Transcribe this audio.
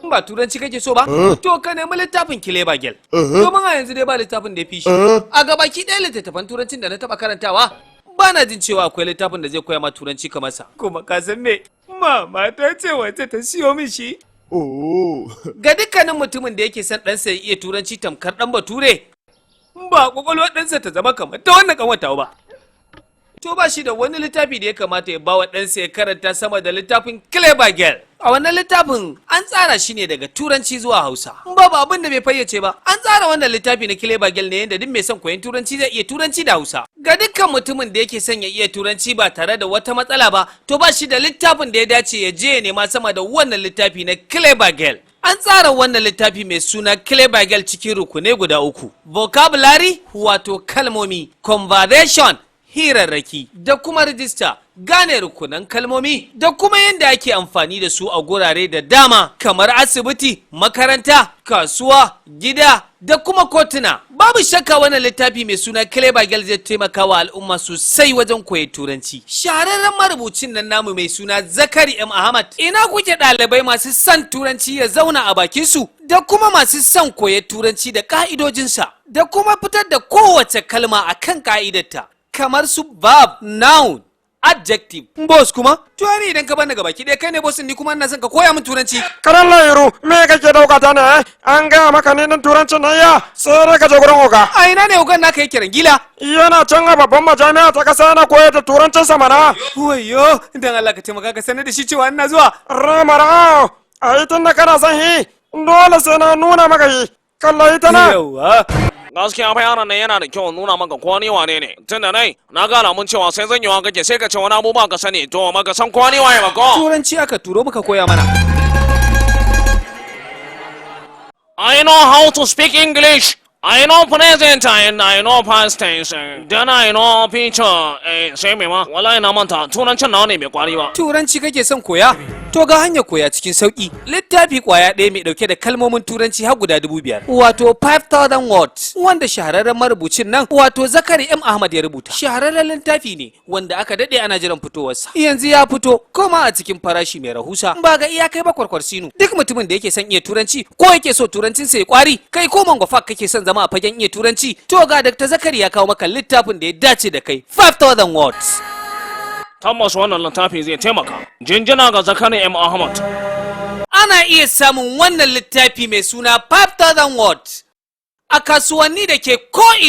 Ba turanci kake so ba? To ka nemi littafin Clever Girl. Domin a yanzu dai ba littafin da ya fi shi. A gabaki ɗaya littattafan turancin da na taɓa karantawa, ba na jin cewa akwai littafin da zai koya ma turanci kamar sa. Kuma ka san me? Mama ta ce wacce ta siyo min shi. Oh. Ga dukkanin mutumin da yake son ɗansa ya iya turanci tamkar ɗan bature, ba kwakwalwar ɗansa ta zama kamar ta wannan ƙanwata ba. To ba shi da wani littafi da ya kamata ya bawa ɗansa ya karanta sama da littafin Clever Girl. A wannan littafin an tsara shi ne daga turanci zuwa Hausa. Babu abin da bai fayyace ba. An tsara wannan littafi na Clever Girl ne yadda duk mai son koyon turanci zai iya turanci da Hausa. Ga dukkan mutumin da yake son ya iya turanci ba tare da wata matsala ba, to ba shi da littafin da ya dace ya je ya nema sama da wannan littafi na Clever Girl. An tsara wannan littafi mai suna Clever Girl cikin rukunai guda uku. Vocabulary, wato kalmomi, conversation, hirarraki, da kuma rijista, gane rukunan kalmomi da kuma yadda ake amfani da su a gurare da dama kamar asibiti, makaranta, kasuwa, gida da kuma kotuna. Babu shakka wannan littafi mai suna Clever Girl zai taimaka wa al'umma sosai wajen koyon turanci. Shahararren marubucin nan namu mai suna Zakari M. Ahmad. Ina kuke, ɗalibai masu son turanci ya zauna a bakinsu da kuma masu son koyon turanci da ka'idojinsa da kuma fitar da kowace kalma a kan ka'idarta, kamar su verb, noun, adjective. Boss kuma? To ni idan ka bani gabaki ɗaya, kai ne boss, ni kuma ina son ka koya min turanci. Karan layiru, me kake dauka ta ne? An gaya maka ni din turancin nan ya sai dai ka je gurin oga. A ina ne ogan naka yake, rangila? Yana can a babban majami'a ta kasa yana koyar da turancin sa mana. Wayo, dan Allah ka taimaka ka sanar da shi cewa ina zuwa. Ramara, a yi tun da kana son hi, dole sai na nuna maka yi. Kalla ita na. Yawa. Gaskiya fa yaron nan yana da kyau nuna maka ko ni wane ne, tunda nai na ga alamun cewa sai zan yi wa kake sai ka ce wani abubuwa ka sani, to maka san ko ni waye ba ko. Turanci aka turo muka koya mana. I know how to speak English. I know present and I know past tense. Then I know future. Eh, sai me ma? Wallahi na manta, turancin nawa ne bai kwari ba. Turanci kake son koya? To ga hanyar koya cikin sauki. Littafi kwaya ɗaya mai ɗauke da kalmomin turanci har guda 5,000. Wato 5000 words, wanda shahararren marubucin nan, wato Zakari M. Ahmad, ya rubuta. Shahararren littafi ne wanda aka daɗe ana jiran fitowarsa. Yanzu ya fito kuma a cikin farashi mai rahusa. Ba ga iyakai ba, kwarkwar sinu. Duk mutumin da yake son iya turanci ko yake so turancin sa ya kwari, kai ko mangwafa kake son zama a fagen iya turanci, to ga Dr. Zakari ya kawo maka littafin da ya dace da kai, 5000 words. Tabbas wannan littafi zai taimaka. Jinjina ga Zakari M. Ahmad. Ana iya samun wannan littafi mai suna 5000 words a kasuwanni da ke ko'ina.